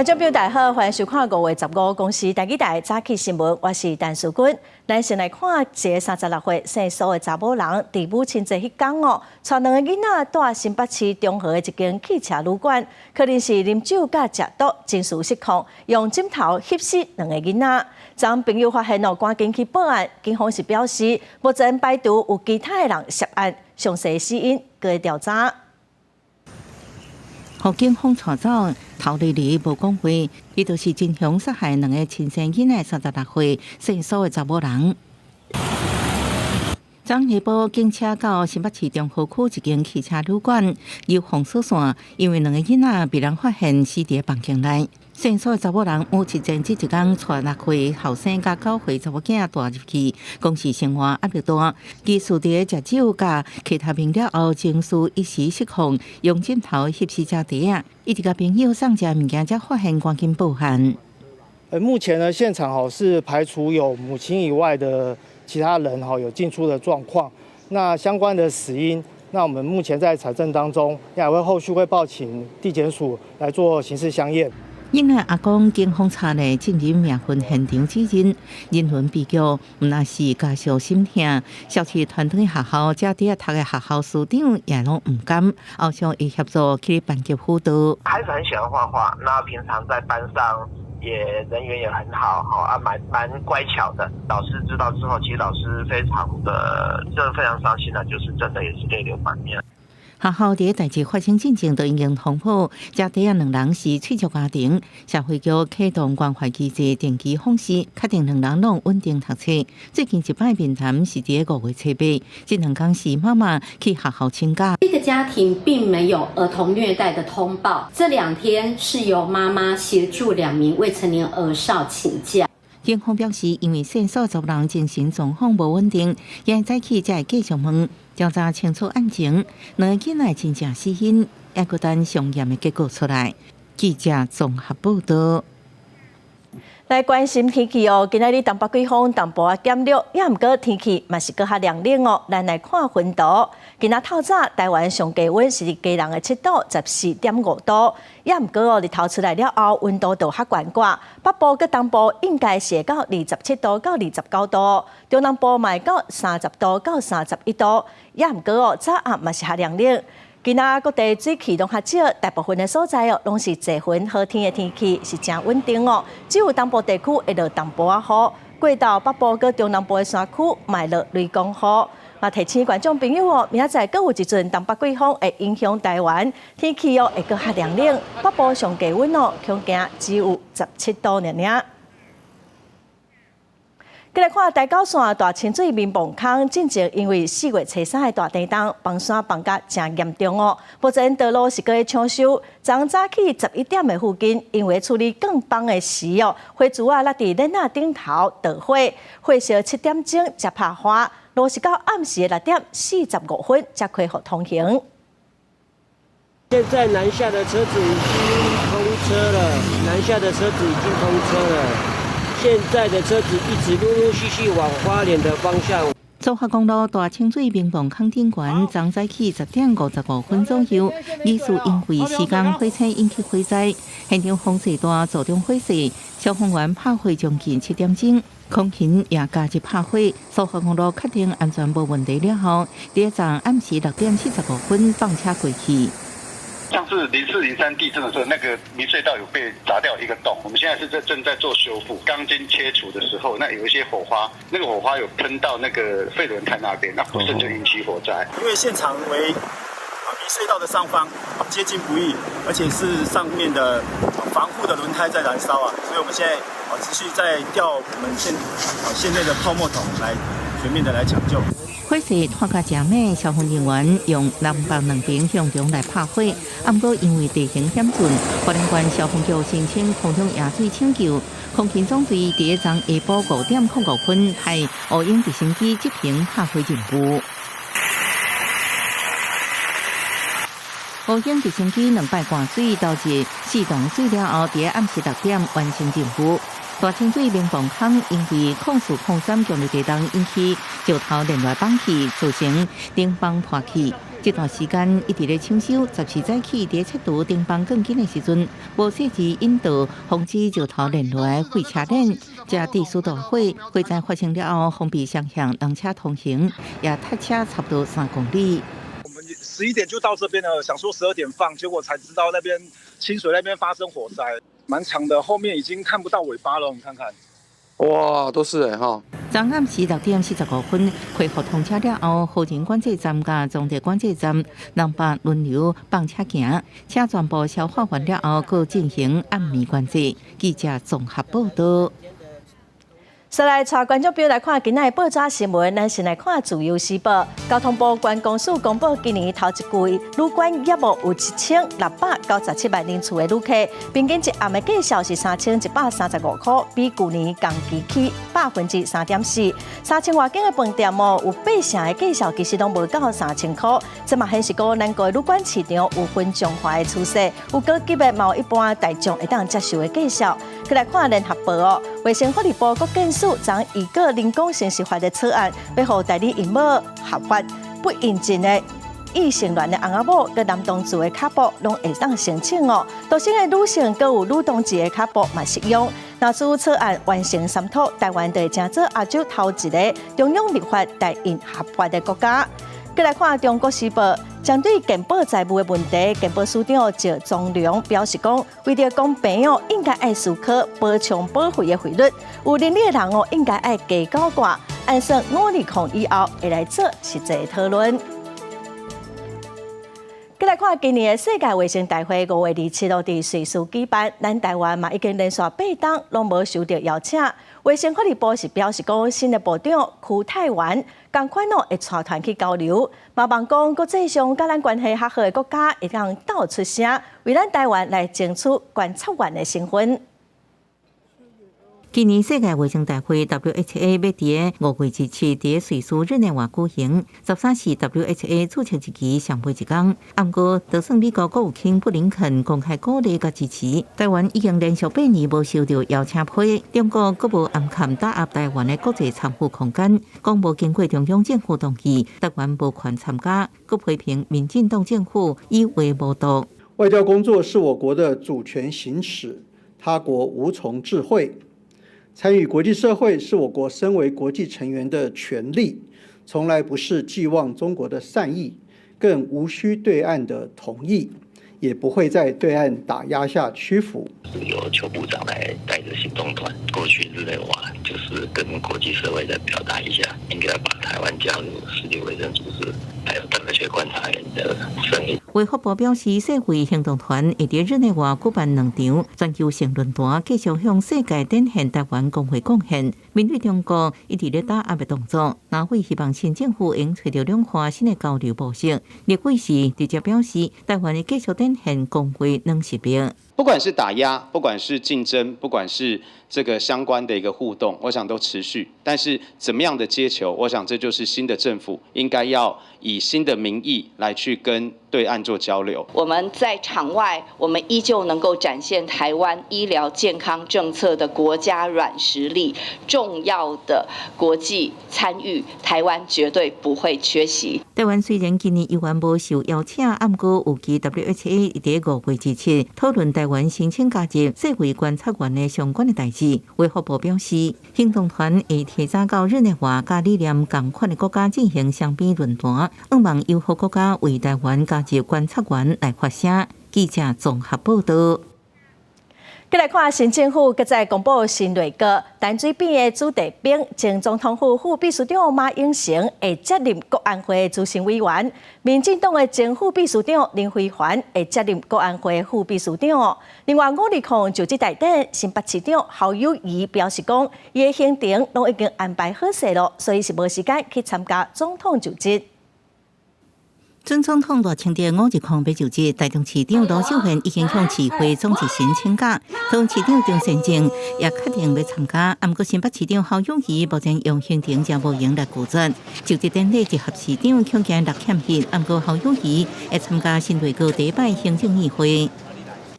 觀眾朋友大家好，歡迎收看5月15公視台語台早起新聞，我是陳淑君。咱先來看一个36歲姓蘇的查某人，佇母親節彼工哦，帶兩个囡仔蹛新北市中和的一間汽車旅館，可能是啉酒佮食毒，情緒失控，用枕頭翕死兩个囡仔。昨朋友發現哦，趕緊去報案，警方是表示，目前排除有其他的人涉案，詳細死因閣調查。予警方帶走，頭離離無講話，伊就是真兇殺害兩個親生囡仔36歲姓蘇的查某人。昨下晡，警車到新北市中和區一間汽車旅館，由封鎖線，因為兩个囡仔被人發現死佇房間內。姓蘇的查某人母親節這一工帶6歲後生佮9歲查某囝帶入去，講是生活壓力大，疑似佇食酒佮其他眠了後，情緒一時失控，用枕頭翕死這弟仔。伊佇共朋友送食物件，才發現趕緊報案。目前呢，現場吼是排除有母親以外的其他人吼有進出的狀況。那相關的死因，那我們目前在採證當中，也會後續會報請地檢署來做刑事相驗。囡仔阿公警方查咧進入命案現場指認，人倫悲劇，毋但是家屬心疼，消息傳轉去學校，這佇讀的學校師長也攏毋甘，後續會協助去班級輔導。孩子很喜歡畫畫，那平常在班上也人緣也很好，吼啊，蠻乖巧的。老師知道之後，其實老師非常的，真的非常傷心啦，就是真的也是淚流滿面。學校佇代誌發生進前就已經通報，這弟仔兩人是翠竹家庭，社會局啟動關懷機制，定期訪視，確定兩人攏穩定讀冊。最近一擺面談是佇5月初8，這兩工是媽媽去學校請假。這個家庭並沒有兒童虐待的通報，這兩天是由媽媽協助兩名未成年兒少請假。警方表示，因為姓蘇查某人精神狀況無穩定，今早起才會繼續問調查清楚案情，兩個囡仔真正死因，猶閣等相驗的結果出來。記者綜合報道。來關心天氣哦，今仔日東北季風淡薄仔減弱，也毋過天氣嘛是閣較涼冷哦。咱來看溫度，今仔透早台灣上低溫是佇基隆的7度，14.5度，也毋過哦，日頭出來了後，溫度就較懸掛。北部佮東部應該是會到27度到29度，中南部嘛會到30度到31度，也毋過哦，早暗嘛是較涼冷。今仔各地水汽攏較少，大部分的所在哦，攏是濟雲好天的天氣，是誠穩定哦。只有東部地區會落淡薄仔雨，過到北部佮中南部的山區嘛會落雷公雨。嘛提醒觀眾朋友哦，明仔載閣有一陣東北季風會影響台灣，天氣哦會閣較涼冷，北部上低溫哦，恐驚只有17度爾爾。閣來看台九線大清水眠椪坑，進前因為4月初3的大地動，崩山崩甲誠嚴重哦。目前道路是閣咧搶修，昨早起11點的附近，因為處理鋼崩的時哦，火柱仔落佇鏈仔頂頭著火，火燒7點鐘才拍花，路是到暗時的6點45分才恢復通行。現在南下的車子已經通車了，南下的車子已經通車了。現在的車子一直陸陸續續往花蓮的方向。蘇花公路大清水眠椪坑頂懸，昨早起10點55分左右，疑似因為施工火車引起火災，現場風勢大，造成火勢，消防員拍火將近7點鐘，空勤也加入拍火。蘇花公路確定安全無問題了後，佇昨暗時6點45分放車過去。上次0403地震的時候，那個明隧道有被砸掉一個洞，我們現在是在正在做修復，鋼筋切除的時候，那有一些火花，那個火花有噴到那個廢輪胎那邊，那不慎就引起火災。因為現場為明隧道的上方，接近不易，而且是上面的防護的輪胎在燃燒啊，所以我們現在持續在調我們縣內的泡沫桶來全面的來搶救。火勢拖甲誠猛，消防人員用南北兩邊向中來拍火。啊，毋過因為地形險峻，花蓮縣消防局申請空中揚水搶救。空勤總隊佇昨下晡5點05分派烏鷹直升機執行拍火任務。烏鷹直升機兩擺灌水導致四桶水了後，佇暗時6點完成任務。大清水眠椪坑因為0403強烈地動引起石頭連來崩去，造成頂崩破去。這段時間一直咧搶修，14早起佇切除頂房鋼筋的時陣，無細緻引導，防止石頭連落來廢車鏈，這致使大火。火災發生了後，封閉雙向人車通行，也塞車差不多3公里。我們11點就到這邊了，想說12點放，結果才知道那邊清水那邊發生火災，蠻長的，後面已經看不到尾巴了，你看看。哇，都是欸哈！昨暗時6點45分恢復通車了後，河仁管制站佮彰德管制站南北輪流放車行，車全部消化完了後，閣進行暗暝管制。記者綜合報道。再來帶觀眾朋友來看今仔的報紙新聞，咱先來看《自由時報》。交通部觀光署公布，今年頭一季旅館業務有1697萬人次的旅客，平均一暗的價數是3135塊，比舊年同期起3.4%。3000外間的飯店哦，有八成的價數其實攏無到3000塊。這嘛顯示講，咱國的旅館市場有分眾化的趨勢，有高級的，嘛有一般大眾會當接受的價數。閣來看聯合報哦，衛生福利部國健署將預告人工生殖法的草案，欲予代理孕母合法，不孕症的異性戀的翁仔某，佮男同志的 couple，攏會當申請哦。獨身的女性，閣有女同志的 couple 嘛適用。若是草案完成三讀，台灣就會成做亞洲頭一个中央立法代孕合法的國家。閣來看《中國時報》，針對健保債務的問題，健保署長趙宗良表示講，為著公平哦，應該愛思考補充保費的費率，有能力的人哦，應該愛加繳寡，按算520以後會來做實際討論。閣來看今年的世界衛生大會5月27號佇瑞士舉辦，咱台灣嘛已經連續八冬攏無收到邀請。衛生福利部是表示講，新的部長邱泰源仝款哦會帶團去交流，嘛望講國際上佮咱關係較好的國家會當鬥出聲，為咱台灣來爭取觀察員的身份。今年世界衛生大會 WHA 欲佇5月27佇瑞士日內瓦舉行，13是 WHA 註冊日期上尾一工。毋過，就算美國國務卿布林肯公開鼓勵佮支持，台灣已經連續8年無收到邀請批，中國閣無暗崁打壓台灣的國際參與空間，講無經過中央政府同意，台灣無權參加，閣批評民進黨政府以話謀獨。外交工作是我國的主權行使，他國無從置喙。參與國際社會是我國身為國際成員的權利，從來不是寄望中國的善意，更無需對岸的同意，也不會在對岸打壓下屈服。由邱部長來帶着行動團過去日內瓦，就是跟國際社會再表達一下，應該把台灣加入世界衛生組織，還有科學觀察員的聲音。衛福部表示，世衛行動團會佇日內瓦舉辦兩場全球性論壇，繼續向世界展現台灣公衛貢獻。面對中國一直咧打壓的動作，納委希望新政府應揣著兩岸新的交流模式。立委時直接表示，台灣會繼續展現公衛軟實力。不管是打壓，不管是競爭，不管是這個相關的一個互動，我想都持續。但是怎麼樣的接球，我想這就是新的政府應該要以新的名義來去跟對岸做交流。我們在場外，我們依舊能夠展現台灣醫療健康政策的國家軟實力，重要的國際參與，台灣絕對不會缺席。台灣雖然今年猶原無受邀請，毋過預計 WHA 佇5月27討論台灣申請加入世衛觀察員的相關的代誌。衛福部表示，行動團會提早到日內瓦，佮理念仝款的國家進行雙邊論壇，向望友好國家為台灣加入觀察員來發聲。記者綜合報道。閣來看新政府閣再公布新內閣，陳水扁的子弟兵前總統府副秘書長馬英成會接任國安會資深委員，民進黨的前副秘書長林飛帆會接任國安會副秘書長。另外，520就職大典，新北市長侯友宜表示講，伊的行程攏已經安排好勢囉，所以是無時間去參加總統就職。準總統賴清德520欲就職，台中市長盧秀燕已經向市會總質詢請假，桃園市長張善政也確定欲參加。毋過新北市長侯友宜目前用行程誠無閒來拒絕。就職典禮集合市長恐驚六欠彼，毋過侯友宜會參加新內閣第一擺行政院會。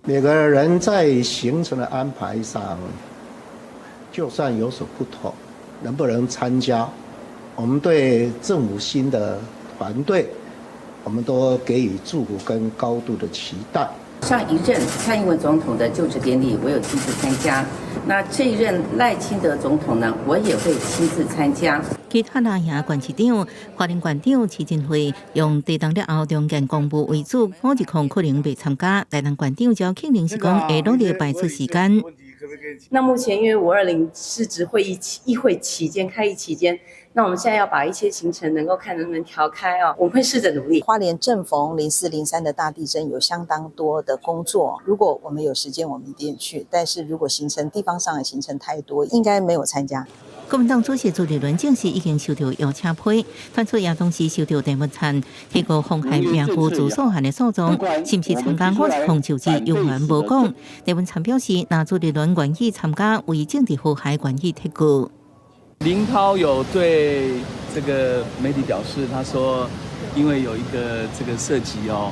每個人在行程的安排上，就算有所不同，能不能參加？我們對政府新的團隊，我們都給予祝福跟高度的期待。上一任蔡英文總統的就職典禮，我有親自參加。那這一任賴清德總統呢，我也會親自參加。其他那遐縣市長、花蓮縣長徐進會用地動了後重建公務為主，五二空可能袂參加。台南縣長焦慶玲是講會努力排出時間。那目前因為520是指會議議會期間開議期間，那我們現在要把一些行程能夠看能不能調開啊，我們會試着努力。花蓮正逢0403的大地震，有相當多的工作。如果我們有時間，我們一定去。但是如果行程地方上的行程太多，應該沒有參加。國民黨主席朱立倫證實已經收到邀請批，傳出也同時收到鄭文燦提告妨害名譽自訴案的訴狀，是毋是參加五一空就職猶原無講。鄭文燦表示，若朱立倫願意參加，為政治和諧願意提告。林濤有對這個媒體表示，他說因為有一個這個涉及哦，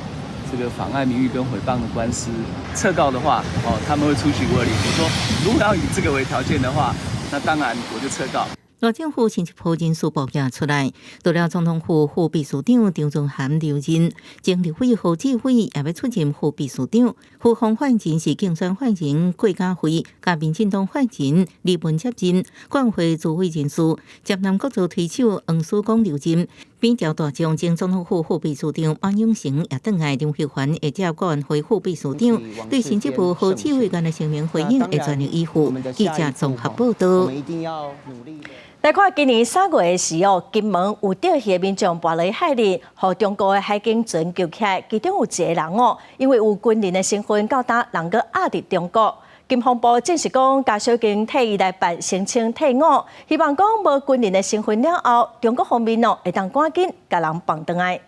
這個妨礙名譽跟毀謗的官司，撤告的話，哦，他們會出席520。我說，如果要以這個為條件的話，那當然我就撤告。內政府新一波人事報告出來，除了總統府副秘書長張宗涵留任，前立委何志偉也欲出任副秘書長。副方發言人是競選發言人郭家輝，佮民進黨發言人李文接任，國會主委人事，捷南國造推手黃曙光留任。邊調大將前總統府副秘書長馬永成也轉來林飛帆會接國安會副秘書長。對新一部何志偉的聲明回應會全力以赴。記者綜合報道。來看今年3月的時哦，金門有釣魚的民眾跋落海裡，予中國的海警船救起來，其中有一個人哦，因為有軍人的身份，到今人閣押佇中國。國防部證實講，家屬已經替伊來辦申請退伍，希望講無軍人的身份了後，中國方面哦會當趕緊共人放轉來。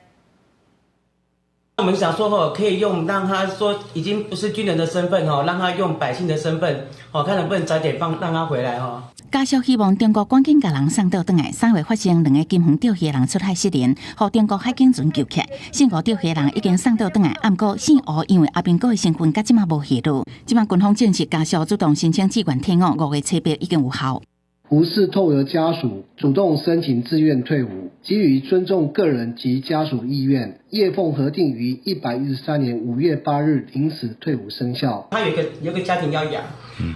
我們想說吼，可以用讓他說已經不是軍人的身份吼，讓他用百姓的身份，哦，看能不能早點放讓他回來吼。家屬希望中國趕緊共人送倒轉來。3月發生兩个金門釣魚人出海失聯，予中國海警船救起來。姓吳釣魚人已經送倒轉來，毋過姓吳因為阿兵哥的身份，到這馬無下落。這馬軍方證實家屬主動申請志願退伍，5月7日已經有效。吳氏透由家屬主動申請自願退伍，基於尊重個人及家屬意願，葉鳳核定於113年5月8日臨時退伍生效。他有一個家庭要養，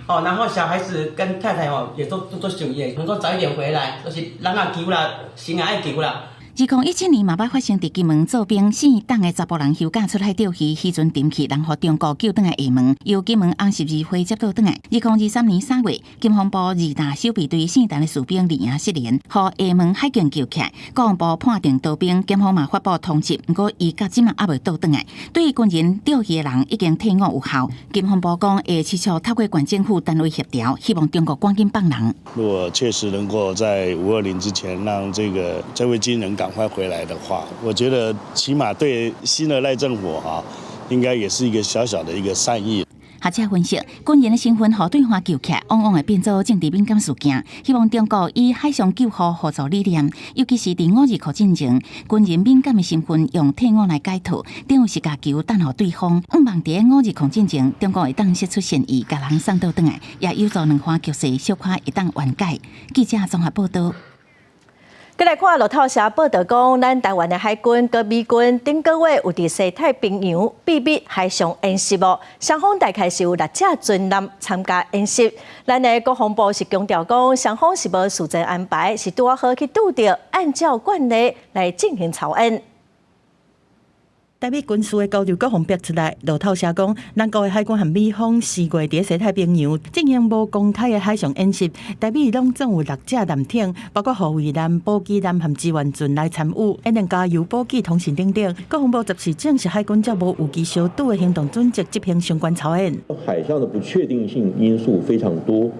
哦，然後小孩子跟太太哦也都想伊，能夠早一點回來，就是人也求啦，心也愛求啦。2017年嘛捌發生佇金門做兵姓董的查埔人休假出海釣魚，漁船沉去，人予中國救轉來廈門，由金門紅十字會接倒轉來。2023年3月，國防部二大守備隊姓陳的士兵二營失聯，予廈門海警救起來。國防部判定逃兵，檢方嘛發布通緝，毋過伊到這馬猶未倒轉來。對軍人釣魚的人已經退伍有效，國防部講會持續透過縣政府單位協調，希望中國趕緊放人。如果確實能夠在520之前讓這位軍人趕快回來的話，我覺得起碼對新的賴政府哈，應該也是一個小小的一個善意。學者分析，軍人的身份予對岸救起來，往往會變做政治敏感事件。希望中國以海上救護合作理念，尤其是佇529進前，軍人敏感的身份用退伍來解套，等於是共球擲予對方。向望佇520進前，中國會當釋出善意，共人送倒轉來，也有助兩岸局勢小可會當緩解。記者綜合報道。閣來看路透社報道講，咱台灣的海軍佮美軍頂個月有佇西太平洋秘密海上演習哦，雙方大概是有六隻船艦參加演習。咱的國防部是強調講，雙方是無事前安排，是拄仔好去拄著，按照慣例來進行操演。台美軍事的交流閣予逼出來，路透社講，咱國的海軍和美方4月佇西太平洋進行無公開的海上演習，台美攏總有六隻艦艇，包括護衛艦、補給艦和支援船來參與，演練加油補給通訊等等。國防部14證實海軍照無預期相拄的行動準則執行相關操演。海上的不確定性因素非常多，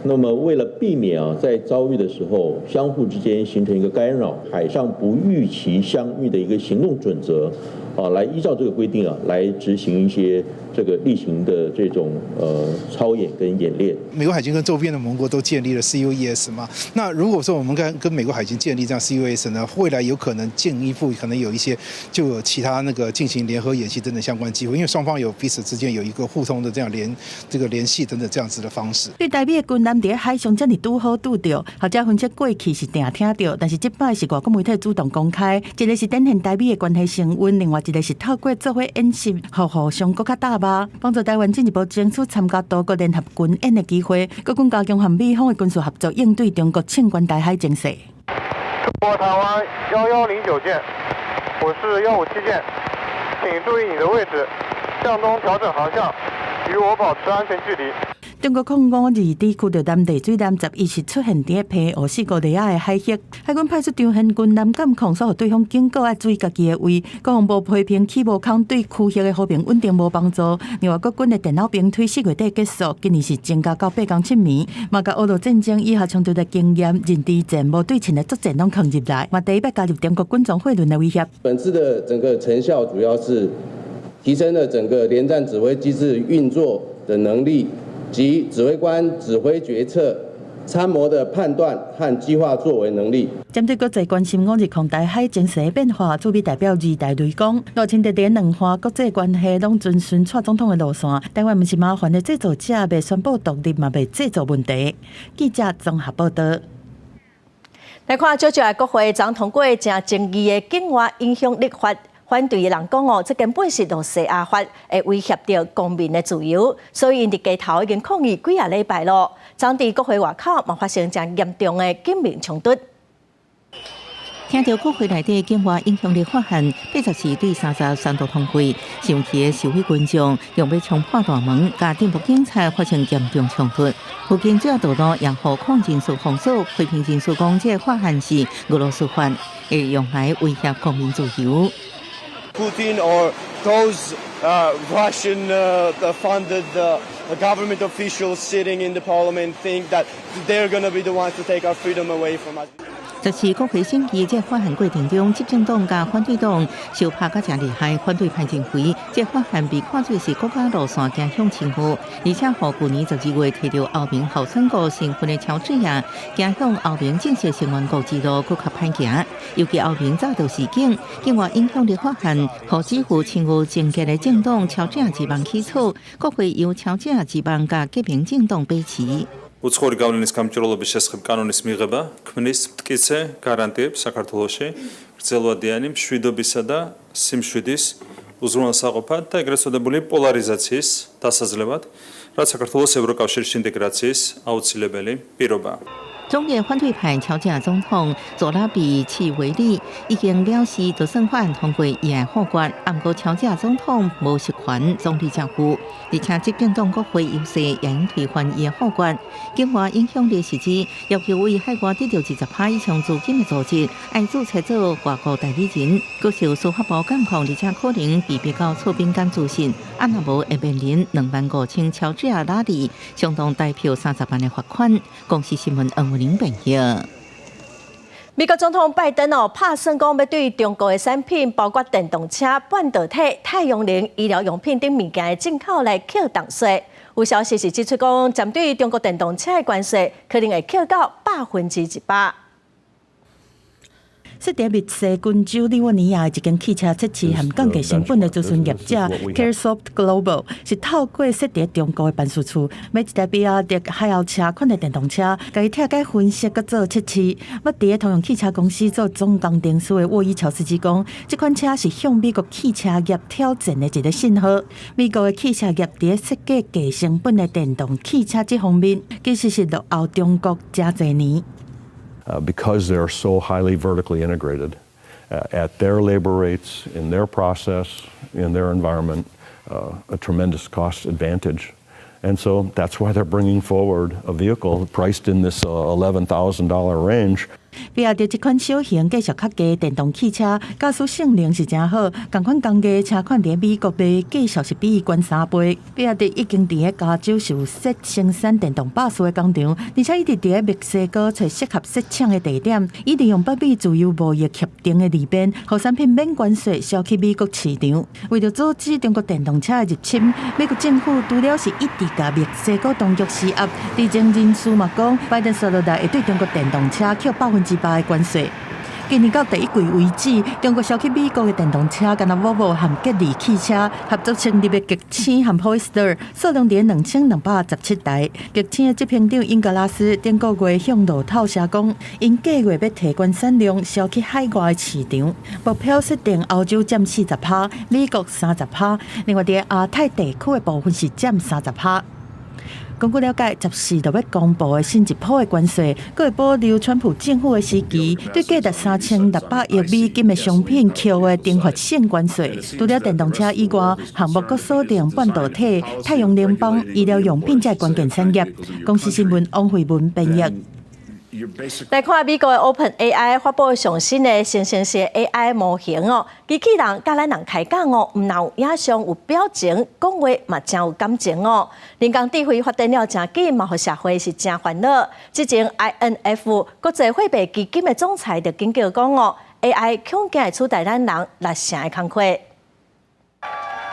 那麼為了避免啊，在遭遇的時候相互之間形成一個干擾，海上不預期相遇的一個行動準則。啊，來依照這個規定啊，來執行一些這個例行的這種操演跟演練。美國海軍跟周邊的盟國都建立了 CUES 嘛？那如果說我們跟美國海軍建立這樣 CUES 呢，未來有可能進一步可能有一些就有其他那個進行聯合演習等等相關機會，因為雙方有彼此之間有一個互通的這樣聯繫等等這樣子的方式。對台美的軍艦佇海上遮爾拄好拄著，學者分析過去是定聽著，但是這擺是外國媒體主動公開，一個是展現台美的關係升溫，另外一個是透過做伙演習，予互相閣較搭吧，幫助台灣進一步爭取參加多國聯合軍演的機會，閣更加強和美方的軍事合作，應對中國侵權台海情勢。中國台灣1109艦，我是157艦，請注意你的位置，向東調整航向，與我保持安全距離。中國05-22驅逐艦麗水艦11是出現佇澎湖四姑里亞的海域，海軍派出長型軍艦監控，所予對方警告愛注意家己的位。國防部批評起無空對區域的和平穩定無幫助。另外，國軍的電腦兵推4月底結束，今年是增加到8工7暝。嘛，共俄烏戰爭以後衝突的經驗、認知戰無對稱的作戰攏囥入來，嘛第一擺加入中國軍裝貨輪的威脅。本次的整個成效主要是提升了整個聯戰指揮機制運作的能力。及指揮官指揮決策、參謀的判斷和計劃作為能力。針對國際關心5-20台海情勢變化，駐美代表李大雷講，賴清德佇兩岸國際關係攏遵循蔡總統的路線，台灣毋是麻煩的製造者，袂宣布獨立嘛，袂製造問題。記者綜合報道。來看，少少的國會昨通過誠爭議的境外影響力法。反對的人講哦，這根本是羅西亞法，會威脅著公民的自由，所以𪜶佇街頭已經抗議幾仔禮拜囉。昨佇國會外口嘛發生誠嚴重的警民衝突。聽著國會內底境外影響力法案，84對30三度通過，生氣的示威群眾用欲衝破大門，佮鎮暴警察發生嚴重衝突。附近主要道路也予抗議人士封鎖，批評人士講，這个法案是俄羅斯法，會用來威脅公民自由。 Putin or those Russian funded government officials sitting in the parliament think that they're going to be the ones to take our freedom away from us. 這次國會審議這法案過程中，執政黨佮反對黨相拍甲誠厲害。反對派認為，這法案被看做是國家路線走向親俄，而且予舊年12月提著歐盟候選國身份的喬治亞走向歐盟正式成員國之路閣較歹行。尤其歐盟詐盜事件，境外影響力法案，予支持親俄政見的政黨喬治亞之夢起草，國會由喬治亞之夢佮革命政黨把持。 უცხოური გავლენის გამჭვირვალობის შესახებ კანონის მიღება ქმნის მტკიცე გარანტიებს საქართველოში გრძელვადიანი მშვიდობისა და სიმშვიდის უზრუნველსაყოფად და ეგრეთ წოდებული პოლარიზაციის დასაძლევად, რაც საქართველოს ევროკავშირში ინტეგრაციის აუცილებელი პირობაა. 總理反對派喬治亞總統佐拉比契維利已經表示，就算法案通過，伊會否決。毋過喬治亞總統無實權，總理政府，而且執政黨國會優勢也應推翻伊的否決。境外影響力是指要求為海外得著20%以上資金的組織，愛註冊做外國代理人，閣受司法部監控，而且可能被逼到出敏感資訊，啊若無會面臨25,000喬治亞拉里，相當台票30萬的罰款。公視新聞黃文玲編譯。美國總統拜登哦，拍算講欲對中國的產品，包括電動車、半導體、太陽能、醫療用品等物件的進口來課重稅。有消息是指出講，針對中國電動車的關稅，可能會課到100%。設佇密西根州利沃尼亞的一間汽車測試和降低成本的諮詢業者 Caresoft Global 是透過設佇中國的辦事處，買一台比亞迪海鷗車款的電動車，共伊拆解分析，閣做測試。捌佇通用汽車公司做總工程師的沃伊喬斯基講，這款車是向美國汽車業挑戰的一個信號。美國的汽車業佇設計低成本的電動汽車這方面，其實是落後中國誠濟年。 Because they're so highly vertically integrated at their labor rates, in their process, in their environment, a tremendous cost advantage. And so that's why they're bringing forward a vehicle priced in this $11,000 range. 比亞迪這款小型價數較低電動汽車，駕駛性能是誠好，仝款工藝車款佇美國賣價數是比伊懸3倍。比亞迪已經佇加州是有設生產電動巴士的工廠，而且伊佇佇墨西哥揣適合設廠的地點，伊利用北美自由貿易協定的利便，予產品免關稅銷去美國市場。為著阻止中國電動車的入侵，美國政府除了是一直共墨西哥當局施壓，知情人士嘛講，拜登紲落來會對中國電動車扣8%的關稅。今年到第一季為止，中國銷去美國的電動車，干焦沃爾沃和吉利汽車合作成立的極星和 Polestar 數量佇2217台。極星的執行長英格拉斯頂個月向路透社講，𪜶計劃欲提懸產量銷去海外市場，目標設定歐洲佔40%，美國30%，另外佇亞太地區的部分是佔30%。根據了解，14就欲公布的新一波的關稅，閣會保留川普政府的時期對價值3600億美金的商品扣的懲罰性關稅。除了電動車以外，項目閣鎖定半導體、太陽能板、醫療用品這關鍵產業。公視新聞王慧文編譯。來看美國的 OpenAI 發布上新的生成式 AI 模型哦，機器人佮咱人開講哦，毋但有影像有表情，講話嘛誠有感情哦。人工智慧發展了誠緊，嘛予社會是誠煩惱。之前 IMF 國際貨幣基金的總裁就警告講哦，AI 恐驚會取代咱人六成的工課。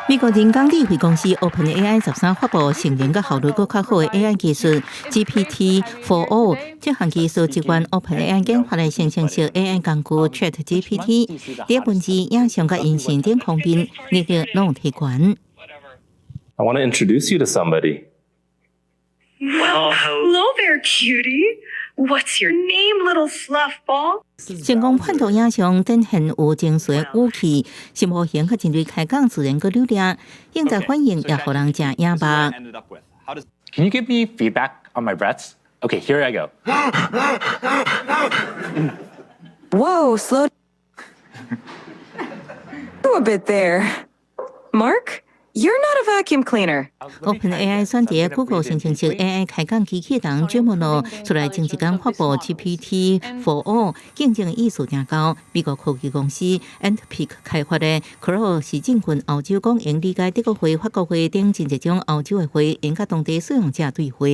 美國人工智慧公司 OpenAI 13發布性能佮效率閣較好的 AI 技術 GPT-4o，這項技術支援 OpenAI 研發的生成式 AI 工具 ChatGPT，佇文字、影像佮音訊等方面能力攏有提懸。 I want to introduce you to somebody. Well, hello there, cutie. What's your name, little fluff ball? 成功判斷影像展現有情緒語氣，新模型佮人類開講自然閣流利，應答反應也予人誠訝目。 Can you give me feedback on my breaths? Okay, here I go. Whoa, slow a bit there. Mark, you're not a vacuum cleaner. OpenAI 選擇 Google 生成式 AI 開講機器人 Gemini 出來前一工發布 GPT-4o，競爭意思誠高。美國科技公司 Anthropic 開發的 Claude 是進軍歐洲講會理解德國話、法國話等真濟種歐洲的話，會佮當地使用者對話。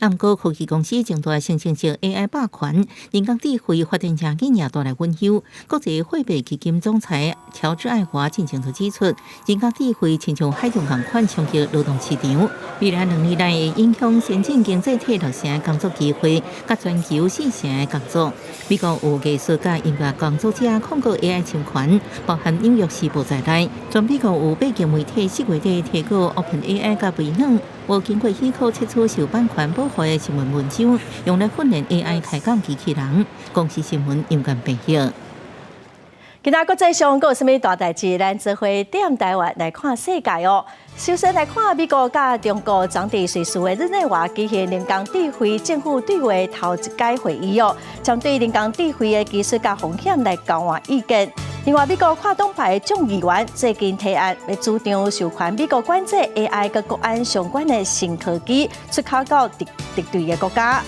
毋過科技公司爭奪生成式 AI 霸權，人工智慧發展誠緊也帶來隱憂。國際貨幣基金總裁喬治愛華進前就指出，人工智慧親像海浪仝款衝擊勞動市場，未來2年內會影響先進經濟體六成工作機會，佮全球4成的工作。美國有藝術佮音樂工作者控告 AI 侵權，包含紐約時報在內，全美國有八間媒體4月底提告 OpenAI 佮微軟，無經過許可竊取受版權保護的新聞文章，用來訓練 AI 開講機器人。公視新聞楊間編譯。今仔國際上閣有啥物大代誌？咱做伙踮台灣來看世界哦。首先來看美國佮中國昨佇瑞士的日內瓦舉行人工智慧政府對話頭一屆會議哦，針對人工智慧的技術佮風險來交換意見。另外，美國跨黨派眾議員最近提案，欲主張授權美國管制 AI 佮國安相關的新科技出口到敵敵對的國家。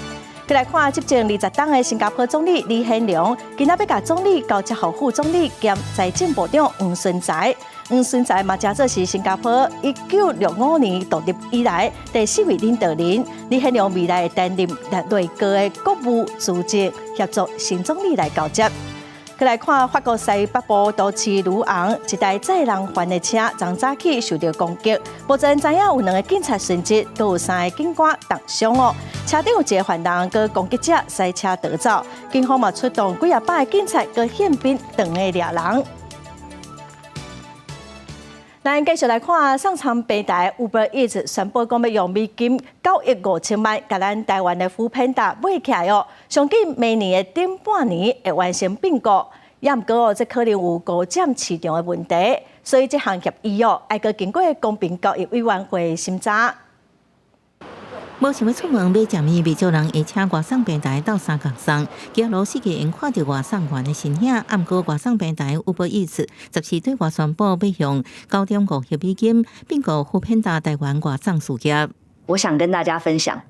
閣來看執政20冬的新加坡總理李顯龍，今仔欲共總理交接予副總理兼財政部長黃循財。黃循財嘛，誠做是新加坡1965年獨立以來第四位領導人。李顯龍未來會擔任內閣的國務資政，協助新總理來交接。閣來看法國西北部都市魯昂，一台載人犯的車，昨早起受到攻擊，目前知影有兩个警察殉職，閣有三个警官重傷哦。車頂有一个犯人，佮攻擊者駛車逃走，警方嘛出動幾仔百个警察佮憲兵轉來掠人。咱繼續來看送餐平台 Uber Eats 宣布講欲用美金9億5千萬，共咱台灣的 foodpanda 買起來哦。上緊明年的頂半年會完成併購，也毋過哦，這可能有高佔市場的問題，所以這項協議哦，愛閣經過公平交易委員會審查。無想欲出門買食物，袂少人會請外送平台鬥相共送。街路四界會看著外送員的身影，毋過外送平台 Uber Eats 14對外宣布欲用9.5億美金併購 foodpanda 台灣外送事業。我想跟大家分享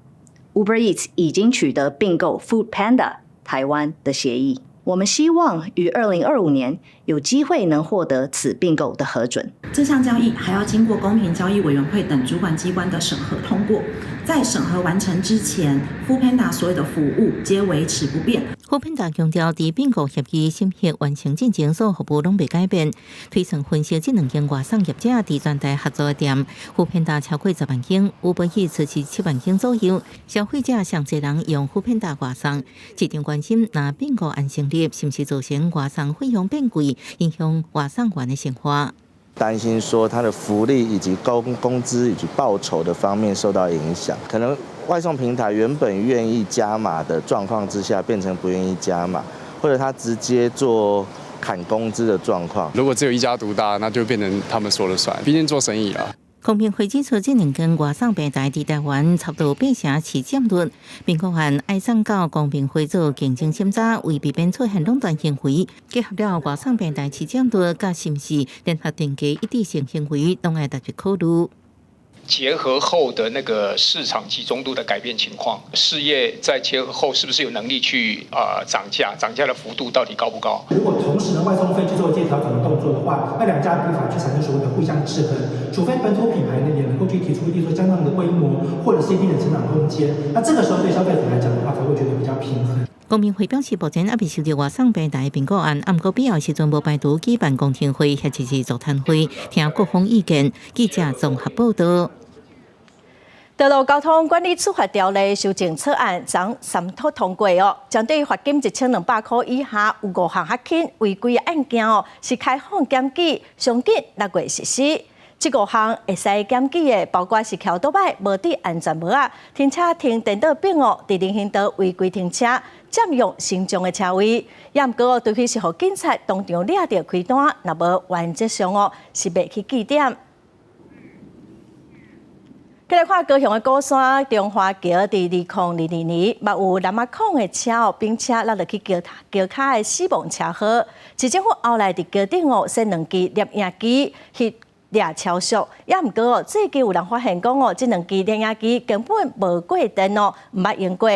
，Uber Eats 已經取得併購 Food Panda 台臺灣的協議。我們希望於2025年有機會能獲得此併購的核准。這項交易還要經過公平交易委員會等主管機關的審核通過。在審核完成之前，foodpanda 所有的服務皆維持不變。 foodpanda 強調，佇併購協議審核完成進前，所有服務攏袂改變。推算分析，這兩間外送業者佇全台合作的店，foodpanda 超過10萬間，Uber Eats 是7萬間左右。消費者上濟人用 foodpanda 外送，市場關心，若併購案成立，是毋是造成外送費用變貴，影響外送員的生活？擔心說他的福利以及工資以及報酬的方面受到影響，可能外送平台原本願意加碼的狀況之下，變成不願意加碼，或者他直接做砍工資的狀況。如果只有一家獨大，那就變成他們說了算，畢竟做生意啦。公平會指出，這兩間外送平台佇台灣差不多八成市佔率，併購案愛送到公平會做競爭審查，為避免出現壟斷行為，結合了外送平台市佔率，佮是毋是聯合定價一致性行為，攏愛特別考慮。結合後的那個市場集中度的改變情況，事業在結合後是不是有能力去漲價？漲價的幅度到底高不高？如果同時呢外送費去做一些調整的動作的話，那兩家無法去產生所謂的互相制衡，除非本土品牌呢也能夠去提出，例如說相當的規模或者是一定的成長空間，那這個時候對消費者來講的話，才會覺得比較平衡。公平會表示，目前猶未收到外送平台併購案，毋過必要時陣無排除舉辦公聽會或者是座談會，聽各方意見。記者綜合報道。道路交通管理處罰條例修正草案昨三讀通過哦，針對罰金1200箍以下有五項較輕違規案件哦，是開放檢舉，上緊6月實施。這五項會使檢舉的，包括是騎歐多擺無戴安全帽仔，停車停顛倒反哦，佇人行道違規停車，佔用身障的車位。也毋過哦，除非是予警察當場掠著開單，若無原則上哦是袂去記點。過來看高雄的鼓山中華橋，佇2022年，嘛有南亞孔的車哦，冰車落落去橋橋跤的死亡車禍。市政府後來佇橋頂哦，設兩支攝影機翕掠超速，也毋過哦，最近有人發現講哦，這兩支攝影機根本無過電哦，毋捌用過。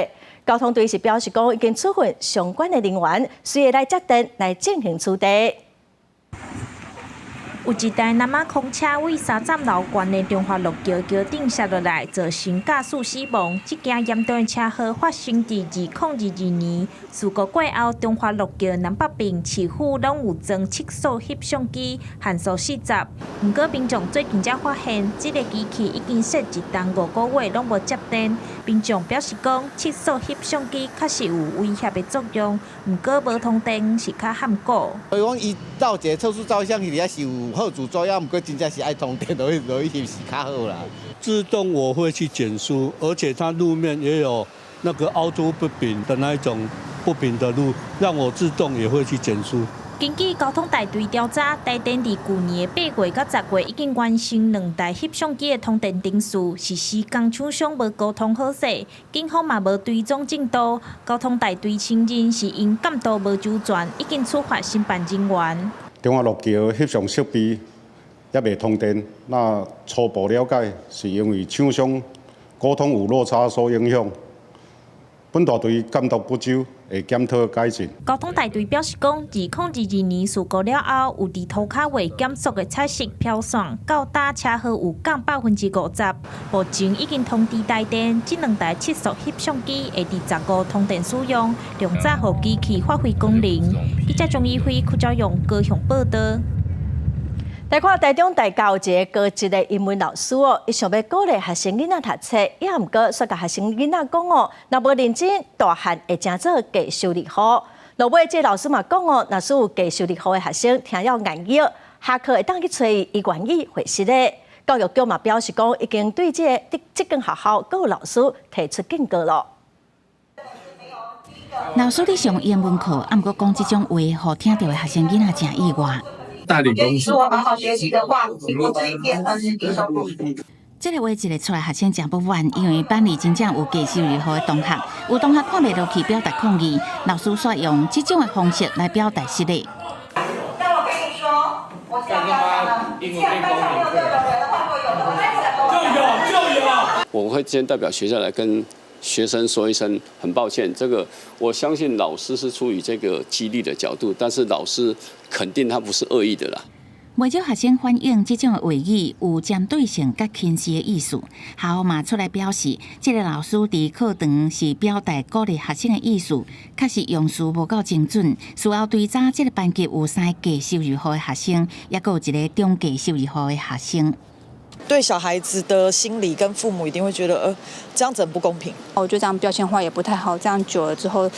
交通隊是表示講，已經處分相關的人員，隨會來接電來進行處理。有一台南馬空車對三站樓懸的中華路橋橋頂摔落來，造成駕駛死亡。這件嚴重的車禍發生佇2022年。事故過後，中華路橋南北邊市府攏有裝測速翕相機，限速40。毋過民眾最近才發現，這个機器已經設一冬5個月攏無接電。民眾表示講，測速翕相機確實有威嚇的作用，毋過無通電是較罕古。所以講，伊照一个測速照相機遐是有好處，主要毋過真正是愛通電落去落去翕是較好啦。自動我會去減速，而且它路面也有那個凹凸不平的那一種不平的路，讓我自動也會去減速。根據交通大隊調查，台電佇舊年的8月佮10月已經完成兩台翕相機的通電程序，實施工廠商無溝通好勢，警方嘛無追蹤進度。交通大隊承認是因監督無周全，已經處罰承辦人員。中華路橋翕相設備猶未通電，那初步了解是因為廠商溝通有落差所影響。本大隊監督不周，會檢討改進。交通大隊表示講，2022年事故了後，有佇塗跤畫減速的彩色標線，到今車禍有降50%。目前已經通知台電，這兩台測速翕相機會佇15通電使用，量早予機器發揮功能。記者張怡輝、柯昭勇高雄報道。來看台中大教一個高職的英文老師哦，伊想欲鼓勵學生囡仔讀冊，也毋過煞共學生囡仔講哦，若無認真，大漢會成做低收入戶。落尾這个老師嘛講哦，若是有低收入戶的學生聽了願意，下課會當去揣伊，伊願意回實的。教育局嘛表示講，已經對這間學校閣有老師提出警告了。老師咧上英文課，啊，毋過講這種話，予聽著的學生囡仔誠意外。帶領公司。如果好好學習的話，我這一邊還是低收入。這个話一个出來，學生誠不滿，因為班裡真正有低收入戶的同學，有同學看袂落去，表達抗議，老師煞用這種的方式來表達失禮。那我跟你說，我現在要講了，既然班上沒有這種人的話，就有的，就有就有。我會先代表學校來跟學生說一聲很抱歉，這個我相信老師是出於這個激勵的角度，但是老師肯定他不是惡意的啦。袂少學生反映，這種話語有針對性佮輕視的意思。學校嘛出來表示，這个老師佇課堂是表達鼓勵學生的意思，確實用詞無夠精準。事後追查，這个班級有三个低收入戶的學生，抑閣有一个中低收入戶的學生。對小孩子的心理跟父母一定會覺得，這樣子很不公平。我覺得這樣標籤化也不太好，這樣久了之後，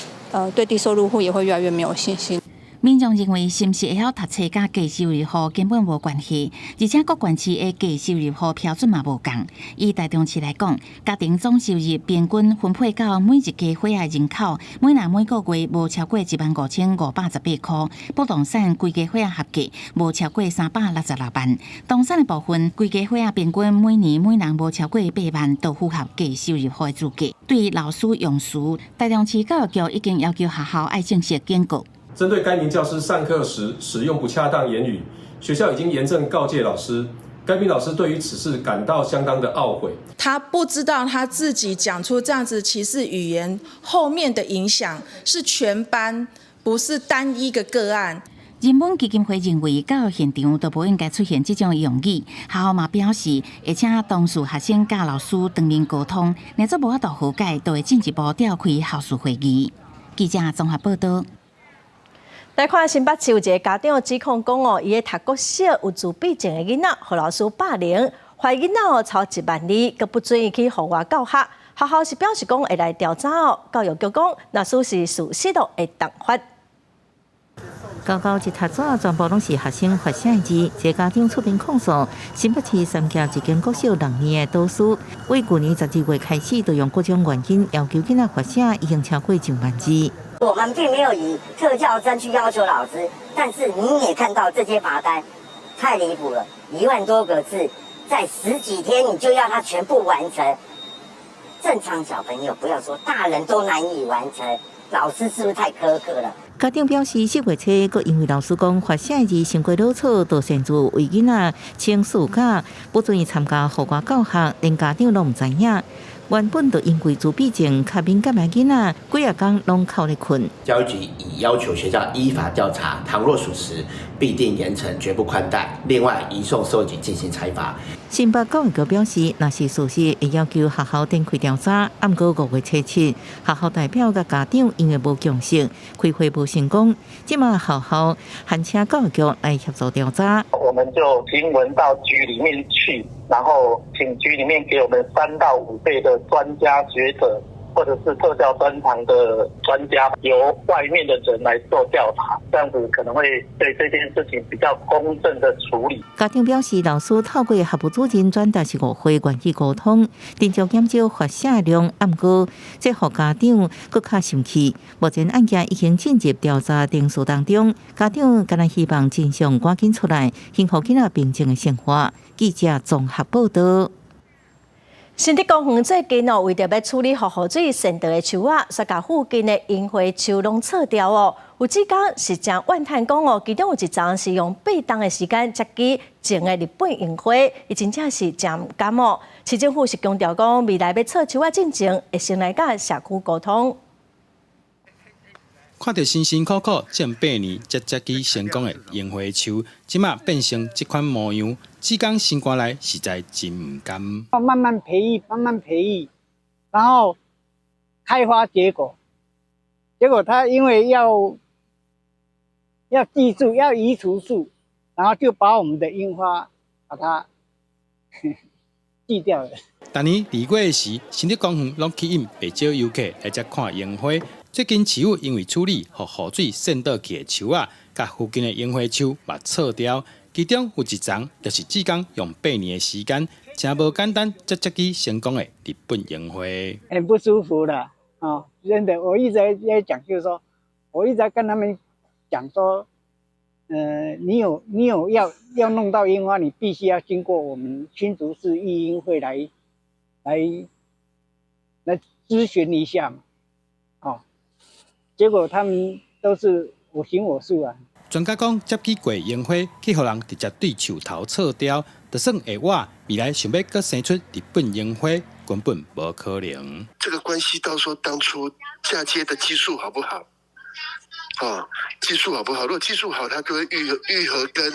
對低收入戶也會越來越沒有信心。民眾認為，是毋是會曉讀冊佮低收入戶根本無關係，而且各縣市的低收入戶標準嘛無仝。以台中市來講，家庭總收入平均分配到每一家伙仔人口，每人每個月無超過15,518塊；不動產規家伙仔合計無超過366萬。動產的部分，規家伙仔平均每年每人無超過8萬，都符合低收入戶的資格。對老師用詞，台中市教育局已經要求學校愛正式警告。針對該名教師上課時使用不恰當言語，學校已經嚴正告誡老師。該名老師對於此事感到相當的懊悔。他不知道他自己講出這樣子歧視語言後面的影響是全班，不是單一個個案。人本基金會認為，教育現場都無應該出現這種用語。學校嘛表示，會請當事學生佮老師當面溝通，若做無法度和解，就會進一步召開校事會議。記者綜合報道。來看新北市有一个家長指控講哦，伊咧讀國小有自閉症的囡仔，予老師霸凌，罰囡仔哦抄1萬字，閣不准伊去戶外教學。學校是表示講會來調查哦，教育局講，若屬是事實就會重罰。厚厚一疊紙，全部攏是學生罰寫的字。這個家長出面控訴，新北市三峽一間國小六年的導師，為舊年12月開始，就用各種原因要求囡仔罰寫，已經超過1萬字。我們並沒有以特教生去要求老師，但是你也看到這些罰單，太離譜了，1萬多個字，在十幾天你就要他全部完成，正常小朋友不要說，大人都難以完成，老師是不是太苛刻了？家長表示，4月初，閣因為老師講罰寫字傷過潦草，就擅自為囡仔請事假，不准伊參加戶外教學，連家長攏毋知影。原本就因為自閉症較敏感的囡仔，幾仔工攏哭咧睏。教育局已要求學校依法調查，倘若屬實，必定嚴懲，絕不寬待。另外，移送獸醫局進行裁罰。新北教育局表示，若是事實，會要求學校展開調查。毋過5月初7，學校代表佮家長因為無共識，開會無成功。這馬學校函請教育局來協助調查。我們就詢問到局裡面去，然後請局裡面給我們3到5倍的專家學者，或者是特教專長的專家，由外面的人來做調查，這樣子可能會對這件事情比較公正的處理。家長表示，老師透過學務主任轉達是誤會，願意溝通，盡量減少罰寫量。毋過，這予家長閣較生氣。目前案件已經進入調查程序當中，家長敢若希望真相趕緊出來，幸福囡仔平靜的生活。記者綜合報道。新竹公園最近哦，為著欲處理予雨水滲著的樹仔，煞共附近的櫻花樹攏銼掉哦。有志工是誠怨嘆講哦，其中有一叢是用8冬的時間才去種的日本櫻花，伊真正是誠毋甘哦。市政府是強調講，未來欲銼樹仔進前，會先來佮社區溝通。看著辛辛苦苦種8年，才才去成功的櫻花樹，這馬變成這款模樣，志工心肝內實在真毋甘。慢慢培育，慢慢培育，然後開花結果。結果他因為要技術，要移除樹，然後就把我們的櫻花把它鋸掉了。逐年2月時，新竹公園攏吸引袂少遊客來遮看櫻花。最近市府因為處理予雨水滲倒去的樹仔，共附近的櫻花樹嘛銼掉。其中有一叢就是志工用8年的時間，誠無簡單，才才去成功的日本櫻花。很不舒服的，哦，真的，我一直在講，就是說，我一直在跟他們講說，你有要弄到櫻花，你必須要經過我們新竹市育櫻會來諮詢一下嘛，哦，結果他們都是我行我素啊。專家講，接起過櫻花，去予人直接對樹頭銼掉，就算會活，未來想欲閣生出日本櫻花，根本無可能。這個關係到說當初嫁接的技術好不好？啊，技術好不好？如果技術好，它就會愈合跟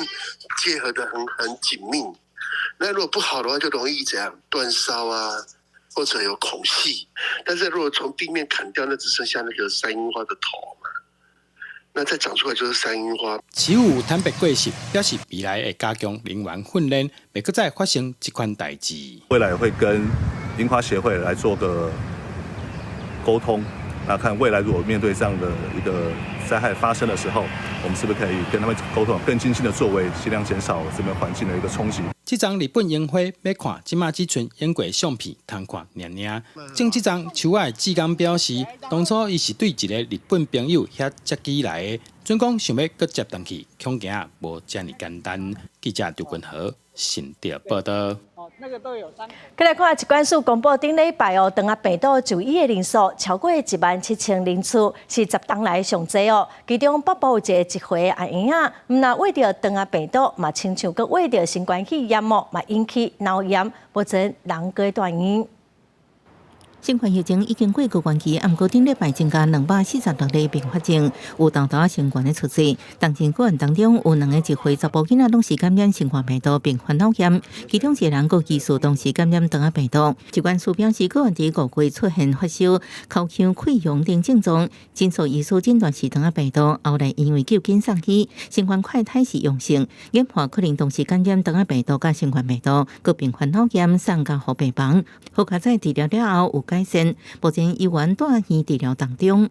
結合得很緊密。那如果不好的話，就容易怎樣斷梢啊，或者有孔隙。但是如果從地面砍掉，那只剩下那個山櫻花的頭嘛，那再長出來就是山櫻花。市府有坦白過失，表示未來會加強人員訓練，袂閣再發生這款代誌。未來會跟櫻花協會來做個溝通，那看未來如果面對這樣的一個災害發生的時候，我們是不是可以跟他們溝通，更精進的作為，盡量減少這邊環境的一個衝擊。這叢日本櫻花欲看，這馬只賰影過相片通看爾爾。種這叢樹仔的志剛表示，當初伊是對一个日本朋友遐接機來的，準講想欲閣接轉去，恐驚無遮爾簡單。記者劉君豪新竹報道。閣來看疾管署公布頂禮拜哦，腸仔病毒就醫的人數超過17,000人次，是10冬來上濟哦。其中北部有一个1歲阿嬰仔，毋但穢著腸仔病毒，嘛親像閣穢著新冠肺炎哦，嘛引起腦炎，目前人閣住院。新冠疫情已經過高原期，毋過頂禮拜增加246例併發症，有沓沓新冠的出現。當前個案當中有兩个1歲查埔囡仔攏是感染新冠病毒並發腦炎，其中一個人閣疑似同時感染腸仔病毒。疾管署表示，個案佇5月出現發燒、口腔潰瘍等症狀，診所醫師診斷是腸仔病毒，後來因為救緊送醫，新冠快篩是陽性，研判可能同時感染腸仔病毒佮新冠病毒，閣併發腦炎送加護病房。好佳哉治療了後有改善，目前猶原住院治療當中。